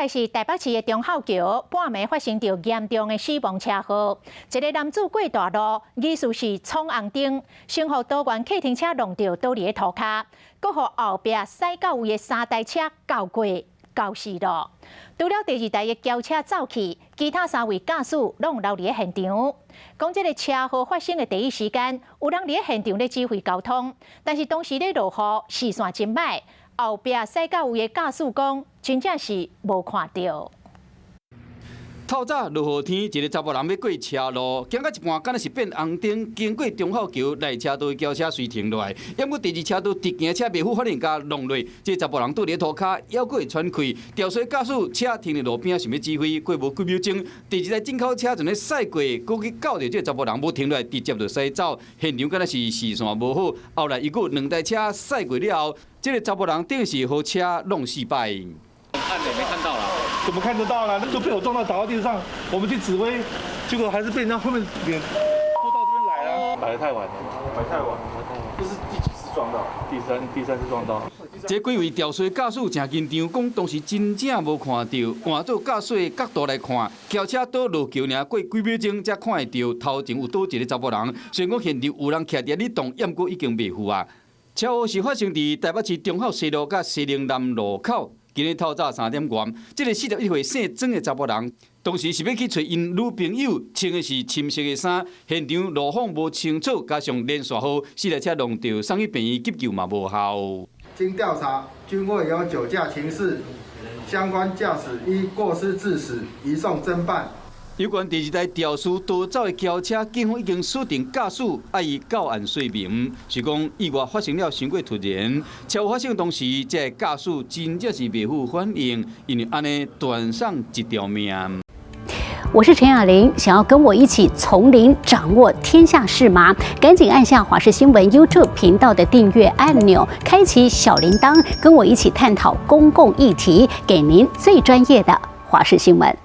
來是台北市的忠孝橋，半暝發生著嚴重的死亡車禍。一个男子過大路，疑似是闖紅燈，先予多元客廳車挵著倒佇咧塗跤，閣予後壁駛到位的三台車鉤過，鉤死囉。除了第二台的轎車走去，其他三位駕駛攏留佇咧現場。講這个車禍發生的第一時間，有人佇咧現場咧指揮交通，但是當時咧落雨，視線真䆀。後壁駛到位的駕駛講，真正是無看著。透早落雨天，一个查埔人欲過車路，行到一半，敢若是變紅燈，經過忠孝橋內車道的轎車隨停落來，毋過第二車道直行車袂赴反應共挵落，這个查埔人倒佇咧塗跤，猶閣會喘氣。肇事駕駛車停佇路邊，想欲指揮，過無幾秒鐘，第二台進口車就咧駛過，閣去鉤著這个查埔人無停落來，直接就駛走。現場敢若是視線無好，後來又閣兩台車駛過了後，這个查埔人等於是予車挵四擺。看沒看到啦？怎麼看得到呢？那就被我撞到倒到地上，我們去指揮，結果還是被人家後面臉拖到這邊來了。來得太晚了，來太晚了。這是第幾次撞到？第三次撞到。這幾位肇事駕駛誠緊張，講當時真正無看著。換做駕駛的角度來看，轎車倒落橋爾過幾秒鐘，才看會著頭前有倒一个查埔人。雖然講現場有人徛佇咧擋，毋過已經袂赴啊。車禍是發生佇台北市忠孝西路佮西寧南路口。今日透早3點外，這个41歲姓曾的查埔人，當時是欲去揣𪜶女朋友，穿的是深色的衫，現場路況無清楚，加上連續雨，四台車挵著，送去病院急救嘛無效。經調查，均未有酒駕情事，相關駕駛依過失致死，移送偵辦。有關第二台肇事逃走的轎車，警方已經鎖定駕駛，愛伊到案說明。是講意外發生了傷過突然，車禍發生當時，這个駕駛真正是袂赴反應，因為按呢斷送一條命。我是陳雅玲，想要跟我一起從零掌握天下事嗎？趕緊按下華視新聞 YouTube 頻道的訂閱按鈕，開啟小鈴鐺，跟我一起探討公共議題，給您最專業的華視新聞。